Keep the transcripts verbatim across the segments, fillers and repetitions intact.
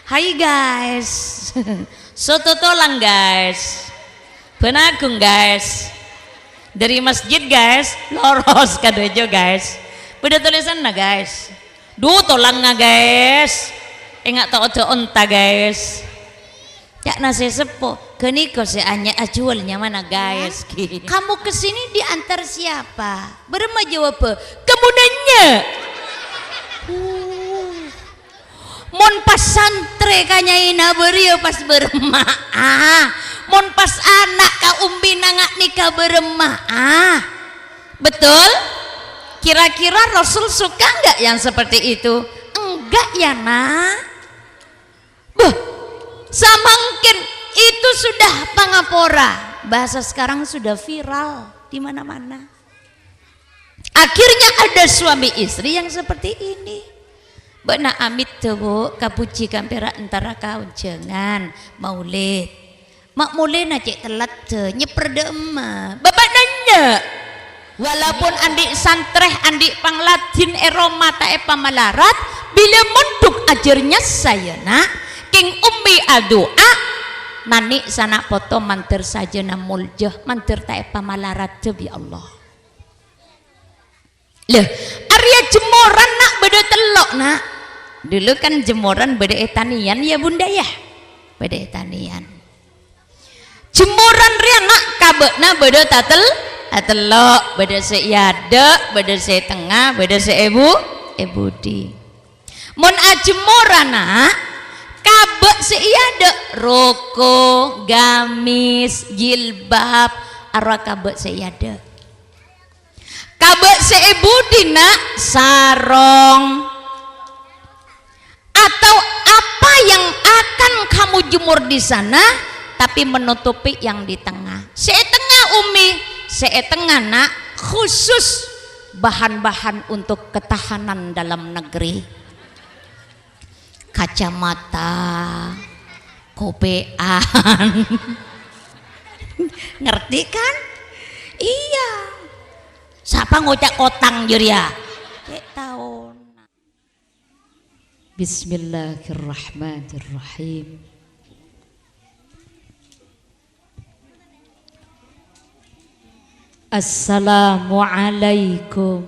Hai, guys. Soto tolang, guys. Bân Agung, guys. Dari masjid, guys, loros ka dâjâ, guys. Bâdâ tolèsanna, guys. Dhu, tolangnga, guys. Enga' ta' oda onta, guys. Ca'na sè seppo, ghânèka sè anya-, ajhuwâl nyamana, guys. Kamu ke sini diantar siapa? Bârâmma jawabbhâ? Kamu nanya. Uh. Mon pas santrè ka nyaèna bâriyâ pas bârâmma'a. Mon pas ana' ka umbina nga' nèka bârâmma'a. Betul? Kira-kira Rasul suka nggak yang seperti itu? Enggak ya, Nak? Beuh, samangkèn itu sudah pangapora. Bahasa sekarang sudah viral di mana-mana. Akhirnya ada suami istri yang seperti ini. Bâ'na amiddhâ, Bu, kabhujhi kampèra entara kaonjhângan, maulid. Ma' molèna cè' telladdhâ, nyèpper dâ'emma. Bapa' nanya, walaupun andi' santrè, andi' pangladhin è roma ta' èpamalarat, bilâ mondhuk ajhâr nyassa, yâ, Na'. Kèng ummi adu'a, nanè' sana' poto mandhâr sajâna molja, mandhâr ta' èpamalaraddhâ bi' Allah. Lho, arèya jemmoran, Na', bâdâ tello', Na'. Dulu kan jemmoran bâdâ è tanèyan, yâ, Bunda, yâ? Bâdâ è tanèyan. Jemmoran rèya, Na', kabâ'na bâdâ tatel-, tatello', bâdâ sè è adâ', bâdâ sè tengnga, bâdâ sè è bu-, è budi. Mon ajemmoran, Na', kabâ' sè è adâ', roko, gamis, jilbab, arowa kabâ' sè è adâ'. Kabâ' sè è budi, Na', sarong, atau apa yang akan kamu jemur di sana, tapi menutupi yang di tengah. Sè è tengnga, Ummi, sè è tengnga, Na', khusus bahan-bahan untuk ketahanan dalam negeri. Kacamata, kopè'an. Ngerti, kan? Iyâ. Sapa ngoca' kotang jârèya? Cè' taona. Bismillahirrahmanirrahim. Assalamualaikum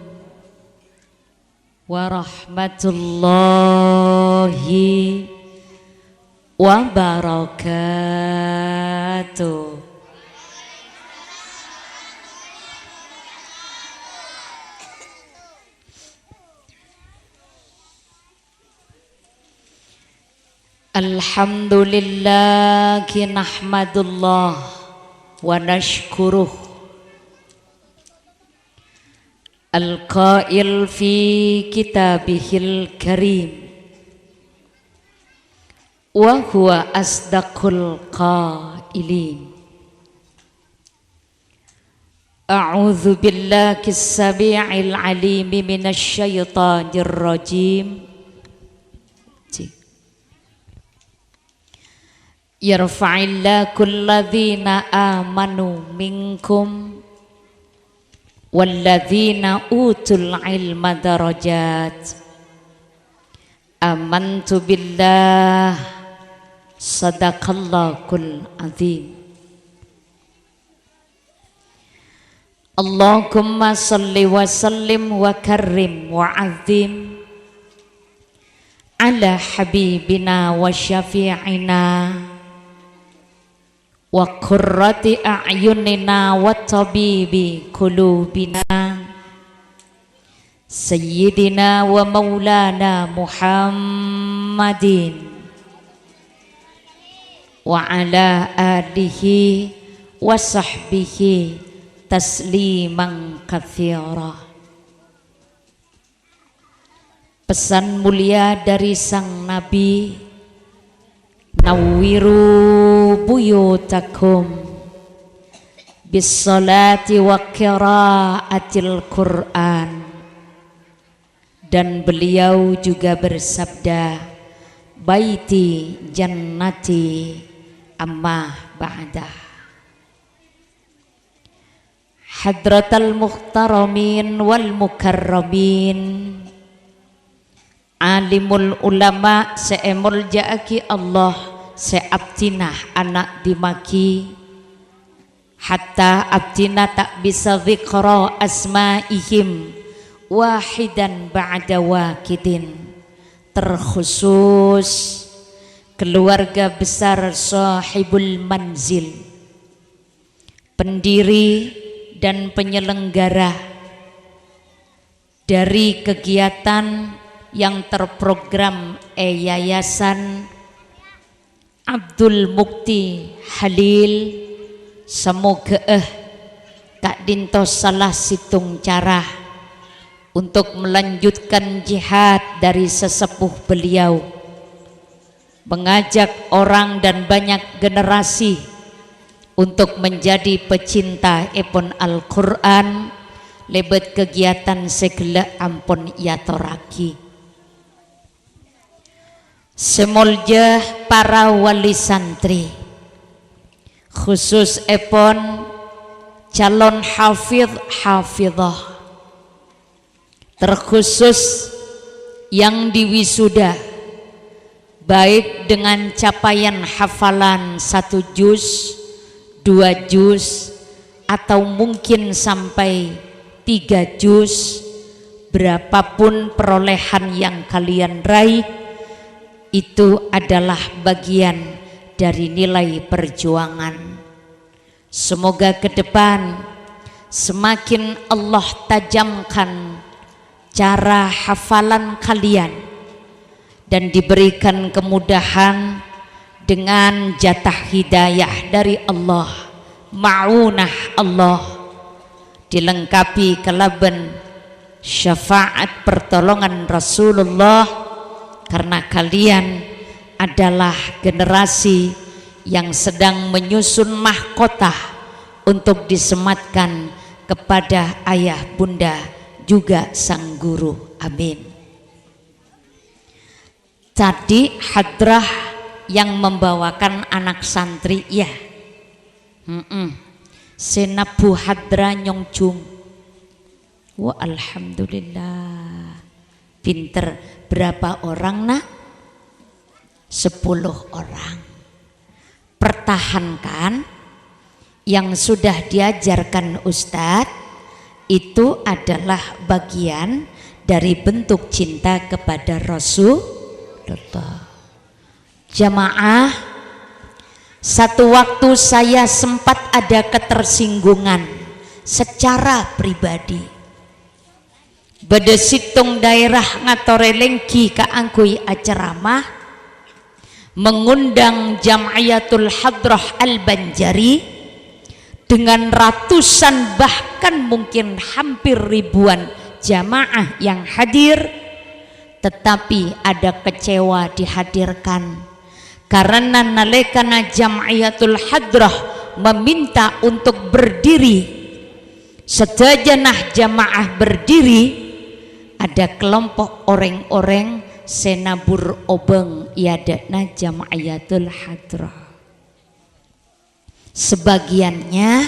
warahmatullahi wabarakatuh. Alhamdulillahi nahmadullah wa nashkuruh. Al-qail fi kitabihil karim, wa huwa asdaqul qailin. A'udzu billahi samii'il 'aliimi minasy syaithanir rajim. Yarfa'illahu alladzina amanu minkum walladzina utul 'ilma darajat. Amantu billah, sadaqallahul 'adzim. Allahumma shalli wa sallim wa karrim wa 'azzim 'ala habibina wa syafi'ina wa qurrati a'yunina wa tabibi qulubina, Sayyidina wa maulana Muhammadin wa ala alihi wa sahbihi tasliman katsira. Pesan mulia dari Sang Nabi, "Nawwiru buyutakum bis sholati wa qiraatil Qur'an." Dan beliau juga bersabda, "Baiti jannati amma ba'dah." Hadratal muhtaramin wal mukarramin, Alimul ulama sè èmoljâ'aghi Allah, sè abdhina ana' dhimmaghi, hatta abdhina ta' bisa dzikra asma'ihim wahidan ba'da wahidin, terkhusus keluarga besar Sahibul Manzil, pendiri dan penyelenggara dari kegiatan yang terprogram è Yayasan Abdul Mukti Halil, samoghâ'â ka'dhinto sala sèttong cara untuk melanjutkan jihad dari sesepuh beliau, mengajak orang dan banyak generasi untuk menjadi pecinta èpon Al-Qur'an lèbât kegiatan sè ghellâ' ampon èatorraghi. Sè moljâ para wali santri, khusus èpon calon hafidh hafidhah, terkhusus yang diwisuda, baik dengan capaian hafalan satu juz, dua juz, atau mungkin sampai tiga juz, berapapun perolehan yang kalian raih, itu adalah bagian dari nilai perjuangan. Semoga ke depan semakin Allah tajamkan cara hafalan kalian dan diberikan kemudahan dengan jatah hidayah dari Allah, ma'unah Allah, dilengkapi kalaban syafaat pertolongan Rasulullah, karena kalian adalah generasi yang sedang menyusun mahkota untuk disematkan kepada ayah bunda juga sang guru. Amin. Tadi hadrah yang membawakan anak santri, ya. Mm-mm. Sè nabbhu hadrah nyongjung. Wah, alhamdulillah. Pinter. Berapa orang, Nak? Sepuluh orang. Pertahankan yang sudah diajarkan Ustadz, itu adalah bagian dari bentuk cinta kepada Rasulullah. Jamaah, satu waktu saya sempat ada ketersinggungan secara pribadi. Bâdâ sèttong daerah ngatorè lèngghi kaangghuy aceramah, mengundang Jam'iyatul Hadrah Al-Banjari dengan ratusan, bahkan mungkin hampir ribuan jamaah yang hadir, tetapi ada kecewa dihadirkan. Karena nalèkana Jam'iyatul Hadrah meminta untuk berdiri, sadhâjâna jamaah berdiri, ada kelompok orèng-orèng sè nabur obâng è adâ'na Jam'iyatul Hadrah. Sebagiannya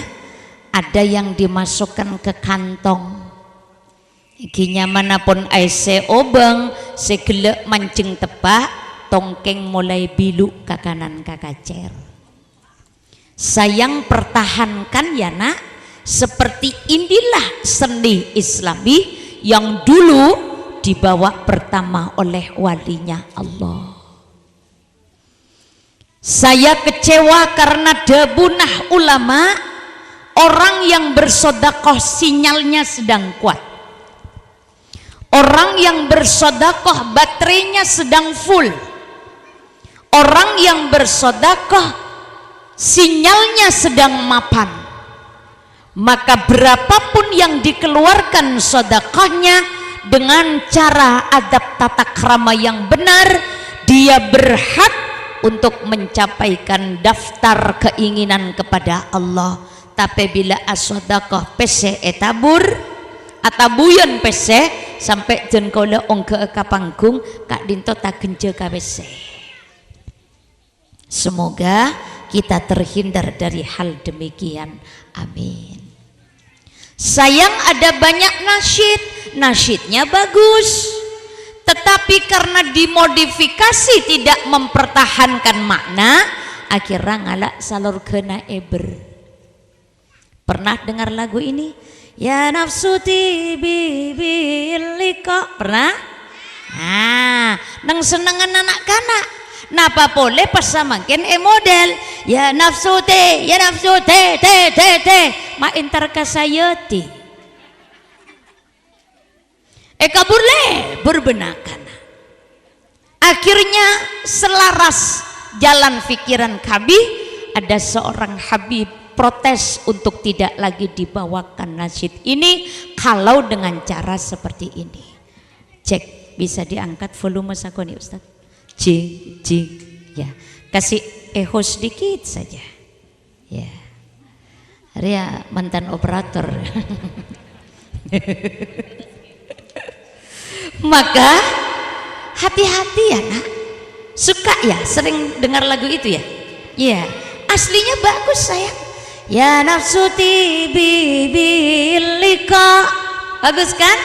ada yang dimasukkan ke kantong. Ghi nyamana pon aèssè obâng sè ghellâ' manjeng teppa', tongkèng molaè bilu' ka kanan ka kacèr. Sayang pertahankan ya, Nak, seperti inilah seni Islami yang dulu dibawa pertama oleh walinya Allah. Saya kecewa karena dhâbuna ulama, orang yang bersedekah sinyalnya sedang kuat. Orang yang bersedekah baterainya sedang full. Orang yang bersedekah sinyalnya sedang mapan. Maka berapapun yang dikeluarkan sedekahnya dengan cara adab tata krama yang benar, dia berhak untuk mencapaikan daftar keinginan kepada Allah. Tapè bilâ asadhâkah pèssè ètabur, atabuyân pèssè, sampè' dân kaulâ ongghâ'â ka panggung, ka'dinto ta' ghânjhâ ka pèssè. Semoga kita terhindar dari hal demikian. Amin. Sayang, ada banyak nasyid, nasyidnya bagus, Tetapi karena dimodifikasi tidak mempertahankan makna, akhirnya ngala' salorghâna èbher. Pernah dengar lagu ini? "Ya nafsu tibi bil liqa." Pernah? Nah, neng sennengngan na'-kana'. Napa polè pas samangkèn èmodel? "Ya nafsu ti, ya nafsu ti, ti, ti, ti." Ma' entar ka Sayati. Èkabur lebur bân na'-kana'. Akhirnya selaras jalan pikiran kami, ada seorang Habib protes untuk tidak lagi dibawakan nasyid ini kalau dengan cara seperti ini. Cek, bisa diangkat volume sakonè', Ustaz? Cek, cek. Ya, kasih echo sedikit saja. Ya. Arèya mantan operator. Maka hati-hati ya, Nak. Suka ya sering dengar lagu itu ya? Iya. Aslinya bagus, sayang. "Ya nafsu tibi bil liqa." Bagus kan?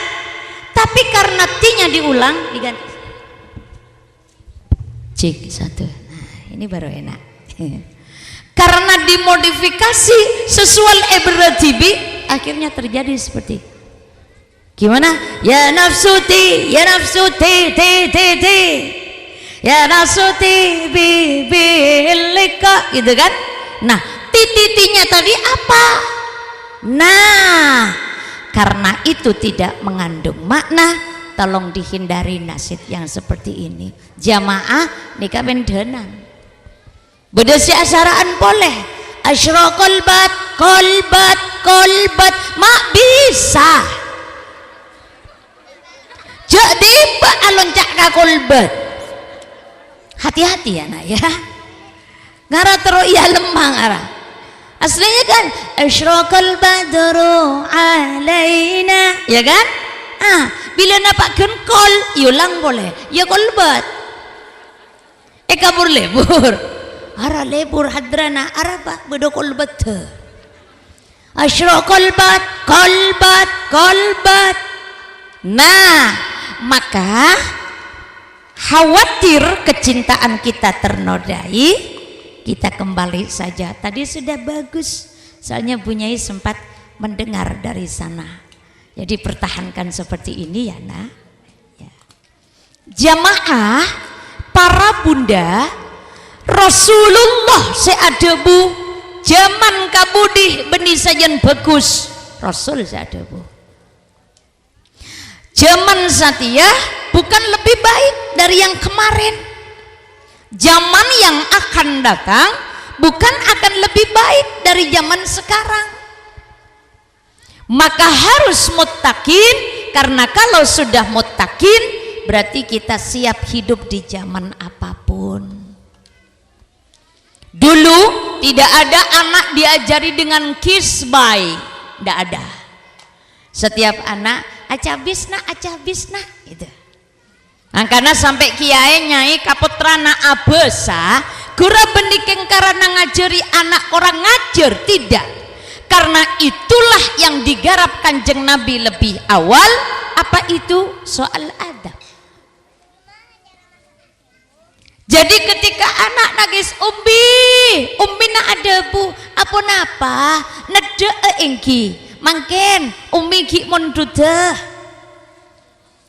Tapi karena T-nya diulang, diganti. Cek satu. Nah, ini baru enak. Karena dimodifikasi sesuai èbherrâ dhibi', akhirnya terjadi seperti gimana? "Ya nafsu ti, ya nafsu ti, ti, ti, ti. Ya nafsu ti, bi, bi, lika." Gitu kan? Nah, ti, ti, ti-nya tadi apa? Nah, karena itu tidak mengandung makna, tolong dihindari nasyid yang seperti ini. Jamaah, nèka bân dhânan. Bâdâ sè asara'an polè. Asyraqal bad, qalbat, qalbat. Ma' bisa. Jhâ' dhibi' alonca' ka qalbat. Hati-hati ya, Nak, ya. Ngara terro iyâ lemma ngara. Aslinya kan, "Asyraqal badru alaina." Ya kan? Ah, bilâ napa' ghân qol, èolang polè. Ya qalbat. Èkabur lebur. Ara lebur hadrana, arapa bâdâ qalbatta. Asyraqal bad, qalbat, qalbat. Nah, maka khawatir kecintaan kita ternodai, kita kembali saja. Tadi sudah bagus, soalnya Bu Nyai sempat mendengar dari sana. Jadi pertahankan seperti ini ya, Nak. Ya. Jamaah, para bunda, Rasulullah sè adhâbu, "Jhâman kabudhi bânnè sajân bhâghus." Rasul sè adhâbu. Jhâman satèya bukan lebih baik dari yang kemarin. Zaman yang akan datang bukan akan lebih baik dari zaman sekarang. Maka harus muttaqin, karena kalau sudah muttaqin, berarti kita siap hidup di zaman apapun. Dulu tidak ada anak diajari dengan kisbai, tidak ada. Setiap anak, "Acabis, Nak, acabis, Nak," gitu. Mangkana sampè' kiyaè nyai ka pottrana abhâsa, ghura bânnè kèng karana ngajhâri ana' korang ngajhâr, tidak. Karena itulah yang digarap Kanjeng Nabi lebih awal, apa itu? Soal adab. Jadi ketika ana' nangès, "Ummi," ummina adhâbu, "Aponapa? Neddhâ'â èngghi. Mangkèn, ummi ghi' mondhudhâ."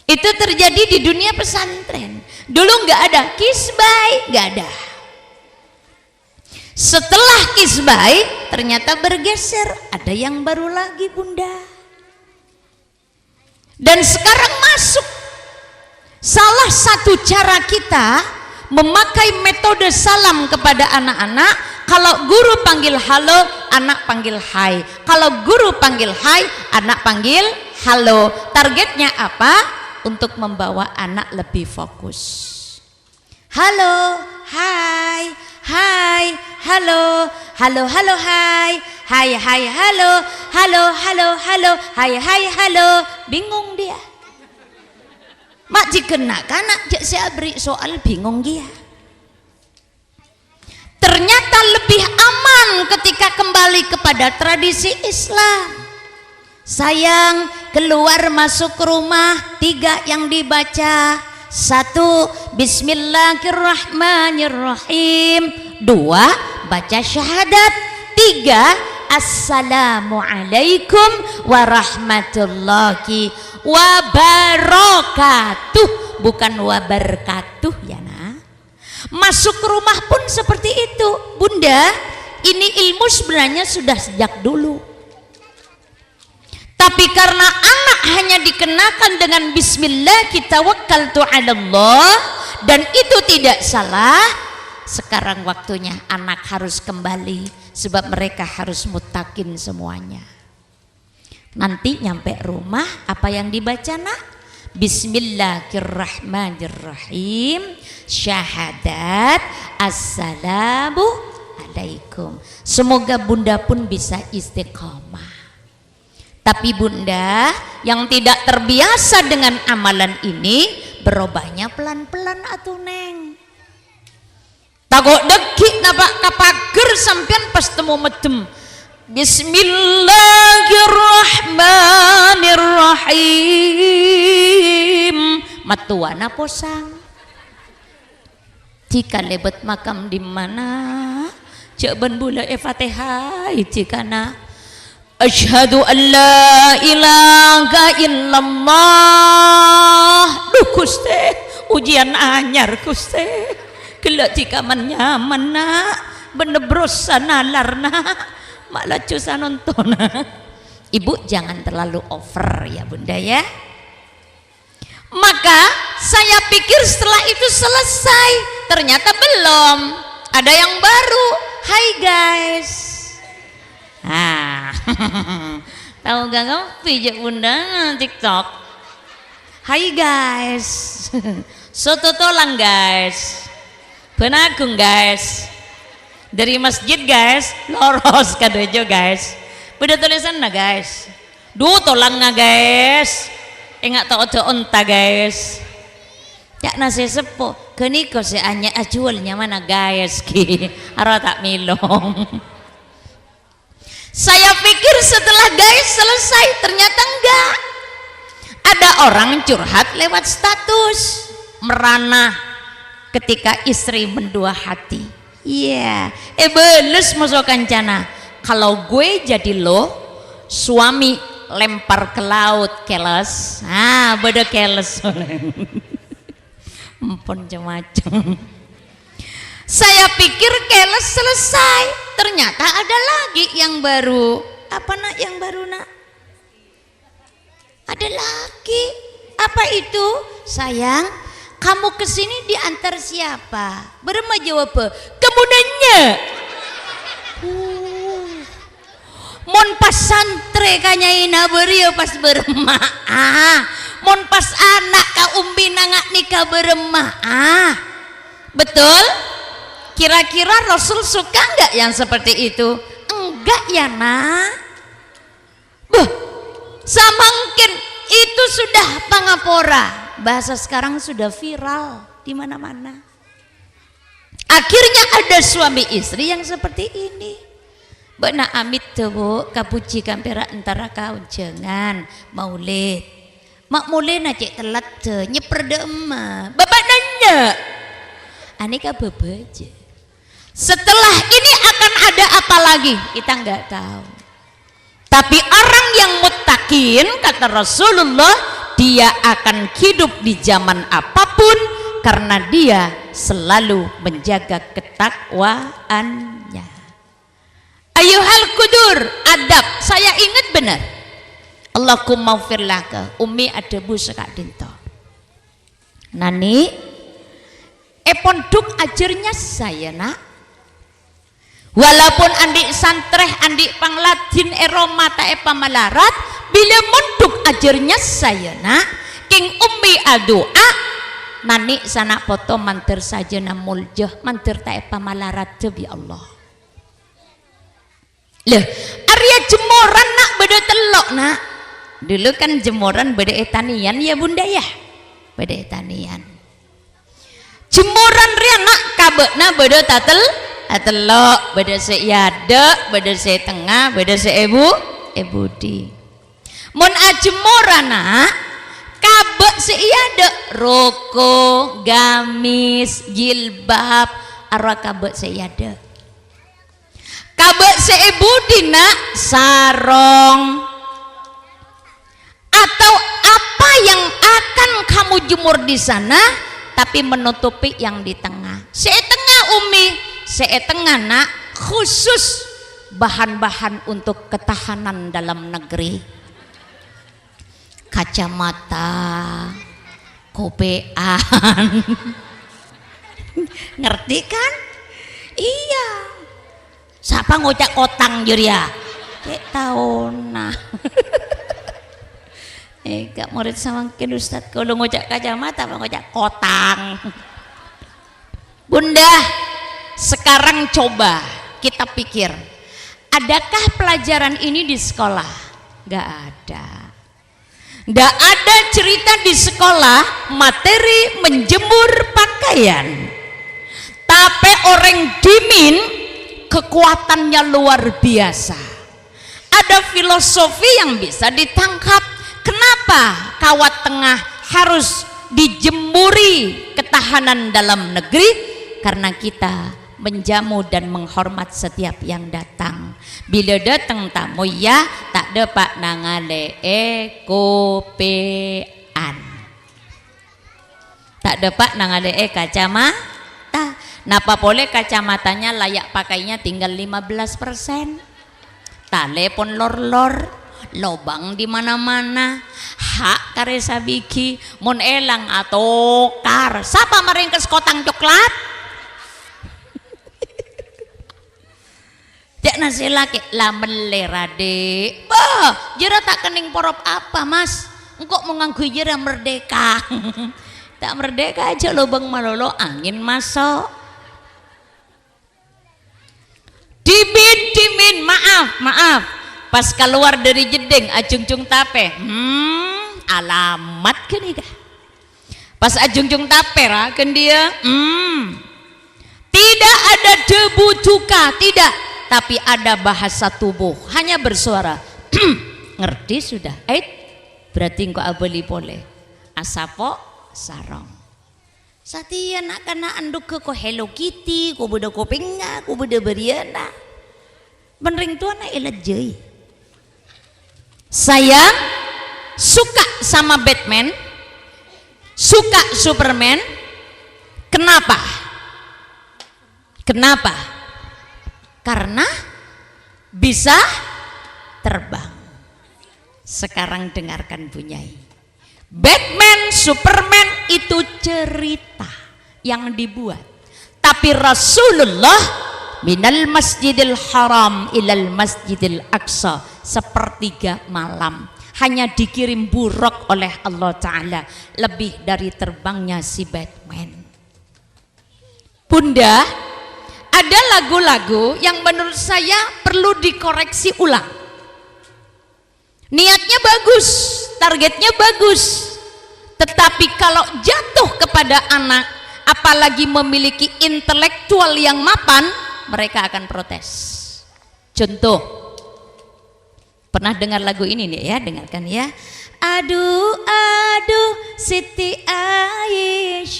Itu terjadi di dunia pesantren. Dulu nggak ada kisbai, nggak ada. Setelah kisbai, ternyata bergeser, ada yang baru lagi, Bunda. Dan sekarang masuk. Salah satu cara kita memakai metode salam kepada anak-anak, kalau guru panggil halo, anak panggil hai. Kalau guru panggil hai, anak panggil halo. Targetnya apa? Untuk membawa anak lebih fokus. Halo, hai, hai, halo, halo, halo, hai, hai, hai, halo, halo, halo, halo, hai, hai, halo. Bingung dia. Ma' jhâ' na'-kana' jhâ' sè aberri' soal bingung kèya. Ternyata lebih aman ketika kembali kepada tradisi Islam. Sayang, keluar masuk rumah, tiga yang dibaca. Satu, "Bismillahirrahmanirrahim." Dua, baca syahadat. Tiga, "Assalamualaikum warahmatullahi wabarakatuh." Bukan wabarakatuh, ya, Nak. Masuk rumah pun seperti itu, Bunda. Ini ilmu sebenarnya sudah sejak dulu. Tapi karena anak hanya dikenakan dengan "Bismillah, kita wakal tu Allah," dan itu tidak salah, sekarang waktunya anak harus kembali, sebab mereka harus mutakin semuanya. Nanti nyampe rumah, apa yang dibaca, Nak? "Bismillahirrahmanirrahim. Syahadat. Assalamualaikum." Semoga Bunda pun bisa istiqomah. Tapi Bunda yang tidak terbiasa dengan amalan ini, berubahnya pelan-pelan atuh, Neng. Tako' dhâggi' napa' ka paghâr sampèyan pas temmo meddhem. "Bismillahirrahmanirrahim." Mattowana posang. Jika lebet makam di mana? Jhâ' bân bulâ è Fatihah, jikana. "Asyhadu an la ilaha illallah." Duh, Ghustè, ujian anyar, Ghustè. Ghellâ' jika man-nyaman, Nak. Bân nebrosa nalar, Nak. Ma' laju sanonton. Ibu jangan terlalu over ya, Bunda, ya. Maka saya pikir setelah itu selesai. Ternyata belum. Ada yang baru. "Hai, guys." Ah. Tao gak ngopi jhâ' Bunda TikTok. "Hai, guys." Soto tolang, guys. Bân Agung, guys. Dari masjid, guys. Loros ka dojo, guys. Bâdâ tulisanna, guys. Dhu, tolangnga, guys. Enga' ta' oda onta, guys. Ca'na sè seppo, "Ghânèka sè anya-, ajhuwâl nyamana, guys." Ghi, aro ta' mèlong. Saya pikir setelah guys selesai, ternyata enggak. Ada orang curhat lewat status, merana ketika istri mendua hati. Iya, èbâles moso kancana. "Kalau gue jadi lo, suami lempar ke laut, keles." Ah, bâdâ keles. Empon cem-macem. Saya pikir keles selesai. Ternyata ada lagi yang baru. Apa, Nak, yang baru, Nak? Ada lagi. Apa itu? "Sayang, kamu ke sini diantar siapa?" Bârâmma jawabbhâ? "Kamu nanya." Uh. Mon pas santrè ka nyaèna bâriyâ pas bârâmma? Ah. Mon pas ana' ka ummina nga' nèka bârâmma? Ah. Betul? Kira-kira Rasul suka enggak yang seperti itu? Enggak ya, Nak. Beuh, samangkèn itu sudah pangapora. Bahasa sekarang sudah viral di mana-mana. Akhirnya ada suami istri yang seperti ini. Bâ'na amit, Bu, kapuji kampèra entara ka onjhângan, maulid. Ma' molèna cè' tellat, nyèpper dâ' emma. Bapa' nanya. Anèka bâbâjâ. Setelah ini akan ada apa lagi? Kita nggak tahu. Tapi orang yang muttaqin, kata Rasulullah, dia akan hidup di zaman apapun karena dia selalu menjaga ketakwaannya. Ayyuhal qudur, adab. Saya ingat benar. Allahummaghfir laka. Ummi adhâbu saka'dhinto. Nani, è pondhuk ajhâr nyassa, ya, Nak. Walaupun andi' santrè, andi' pangladhin è roma ta' èpamalarat, bilâ mondhuk ajhâr nyassa, ya, Nak. Kèng ummi adu'a, nani' sana' poto mandhâr sajâna molja, mandhâr ta' èpamalarat, bi' Allah. Lho, arèya jemmoran, Nak, bâdâ tello', Nak. Dulu kan jemmoran bâdâ è tanèyan, ya, Bunda, ya? Bâdâ è tanèyan. Jemmoran rèya, Nak, ka bâ'na bâdâ tatel-, tatello', bâdâ sè è adâ', bâdâ sè è tengnga, bâdâ sè è bu-, è budi. Mon ajemmoran, Nak, Kabâ' sè èadâ', roko, gamis, jilbab, arowa kabâ' sè èadâ'. Kabâ' sè è budina, sarong. Atau apa yang akan kamu jemur di sana, tapi menutupi yang di tengah. Sè è tengnga, Umi, sè è tengnga, Nak, khusus bahan-bahan untuk ketahanan dalam negeri. Kacamata, kope'an. Ngerti kan? Iyâ. Sapa ngoca' kotang jârèya? Cè' taona. Eh, Kak, murid samangkèn, Ustaz, kaulâ ngoca' kacamata apa ngoca' kotang? Bunda, sekarang coba kita pikir, adakah pelajaran ini di sekolah? Nggak ada. Ndak ada cerita di sekolah materi menjemur pakaian. Tapè orèng dhimèn kekuatannya luar biasa. Ada filosofi yang bisa ditangkap. Kenapa kawat tengah harus dijemuri ketahanan dalam negeri? Karena kita menjamu dan menghormat setiap yang datang. Bilâ dâteng tamoy, ya, ta' dâpa' nangalè'è kope'an. Ta' dâpa' nangalè'è kacamata. Napa polè kacamatanya layak pakainya tinggal lima belas persen. Talèpon lor-lor, lobang di mana-mana, ha' karè sabighi, mon èlang atokar. Sapa marèngkes kotang coklat? Ca'na sè lakè', "La mellèr, Dhi'." "Bâh, jârèya ta' kennèng porop apa, Mas? Engko' mon ngangghuy jârèya merdeka." Ta' merdeka, jâ' lobâng malolo, angèn maso'. Dhimèn, dhimèn, maaf, maaf. Pas kalowar dâri jeddhing, ajhungjhung tapè. Hmm, alamat ghânèka. Pas ajhungjhung tapè, ra, ghân dhiyâ. Hmm. Tidak ada debu duka, tidak. Tapi ada bahasa tubuh. Hanya bersuara. Ngerti sudah. Ait, berarti engko' abâli polè. Asapo' sarong. Satèya na'-kana' andhugghâ ko' Hello Kitty, ko' bâdâ kopèngnga, ko' bâdâ bâriyâna. Bân rèng towana èlajjhâi. Saya suka sama Batman, suka Superman. Kenapa? Kenapa? Karena bisa terbang. Sekarang dengarkan, Bu Nyai. Batman, Superman itu cerita yang dibuat. Tapi Rasulullah minal Masjidil Haram ilal Masjidil Aqsa sepertiga malam. Hanya dikirim buraq oleh Allah Ta'ala. Lebih dari terbangnya si Batman. Bunda, ada lagu-lagu yang menurut saya perlu dikoreksi ulang. Niatnya bagus, targetnya bagus. Tetapi kalau jatuh kepada anak, apalagi memiliki intelektual yang mapan, mereka akan protes. Contoh, pernah dengar lagu ini nih ya, dengarkan ya. Aduh, aduh, Siti Aisyah.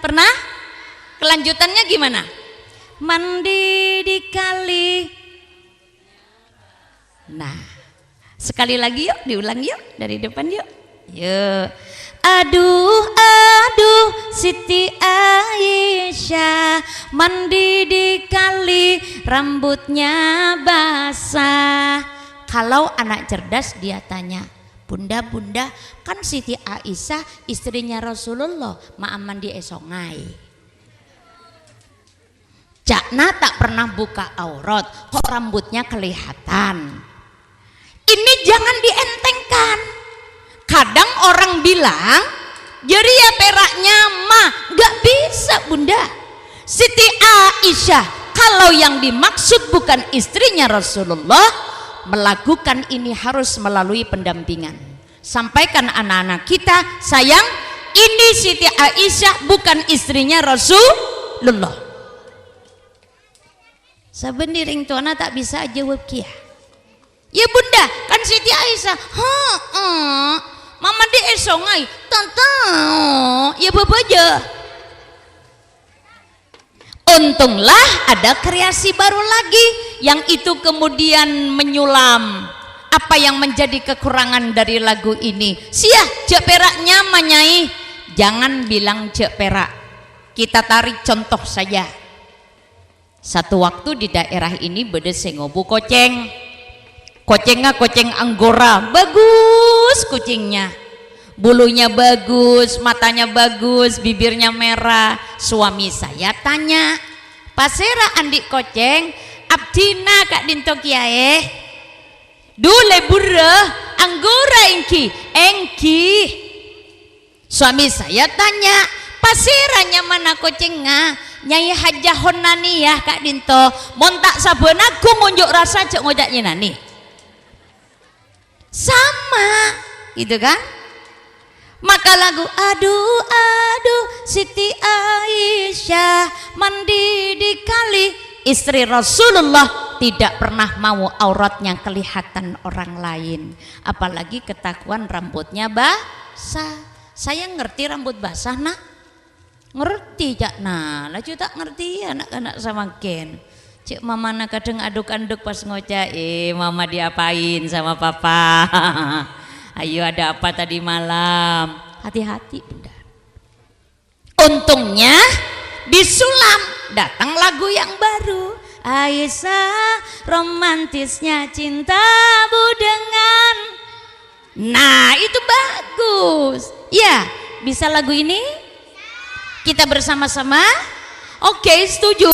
Pernah? Kelanjutannya gimana? Mandi di kali. Nah, sekali lagi yuk, diulang yuk, dari depan yuk. Yuk. Aduh, aduh, Siti Aisyah, mandi di kali, rambutnya basah. Kalau anak cerdas, dia tanya, "Bunda, Bunda, kan Siti Aisyah istrinya Rasulullah, ma' mandi è songay." Ca'na ta' pernah buka aurat, kok rambutnya kelihatan. Ini jangan dientengkan. Kadang orang bilang, "Jârèya pèra' nyama." Nggak bisa, Bunda. Siti Aisyah, kalau yang dimaksud bukan istrinya Rasulullah, melakukan ini harus melalui pendampingan. Sampaikan anak-anak kita, "Sayang, ini Siti Aisyah, bukan istrinya Rasulullah." Sabâ rèng towana ta' bisa ajâwâb kèya. "Ya, Bunda, kan Siti Aisyah." "Heeh. Mama di e songay, tante, ya babaja. Untunglah ada kreasi baru lagi yang itu kemudian menyulam apa yang menjadi kekurangan dari lagu ini. Siah, jhâ' pèra' nyama, Nyai. Jangan bilang jhâ' pèra'. Kita tarik contoh saja. Satu waktu di daerah ini bâdâ sè ngobu kocèng. Kocèngnga kocèng Anggora, bagus kucingnya. Bulunya bagus, matanya bagus, bibirnya merah. Suami saya tanya, "Pasèra andi' kocèng?" "Abdhina ka'dinto, Kèyaè." "Dhu lè burrâ, Anggora èngghi?" "Èngghi." Suami saya tanya, "Pasèra nyamana kocèngnga?" "Nyai Hajjah Honnaniyah ka'dinto." "Mon ta' sabâna ghun ngonjhu' rassa jhâ' ngoca' nyènani." Sama, gitu kan? Maka lagu, "Aduh, aduh, Siti Aisyah mandi di kali." Istri Rasulullah tidak pernah mau auratnya kelihatan orang lain. Apalagi ketahuan rambutnya basah. "Saya ngerti rambut basah, Nak." "Ngerti, Ca'na." Laju ta' ngerti ana'-kana' samangkèn. Cè' mamana kadhâng adhuk-andhuk pas ngoca', "Eh, mama diapain sama papa? Ayo, ada apa tadi malam?" Hati-hati, Bunda. Untungnya, di Sulam datang lagu yang baru. "Aisyah, romantisnya cintamu dengan." Nah, itu bagus. Ya, bisa lagu ini? Kita bersama-sama? Oke, setuju.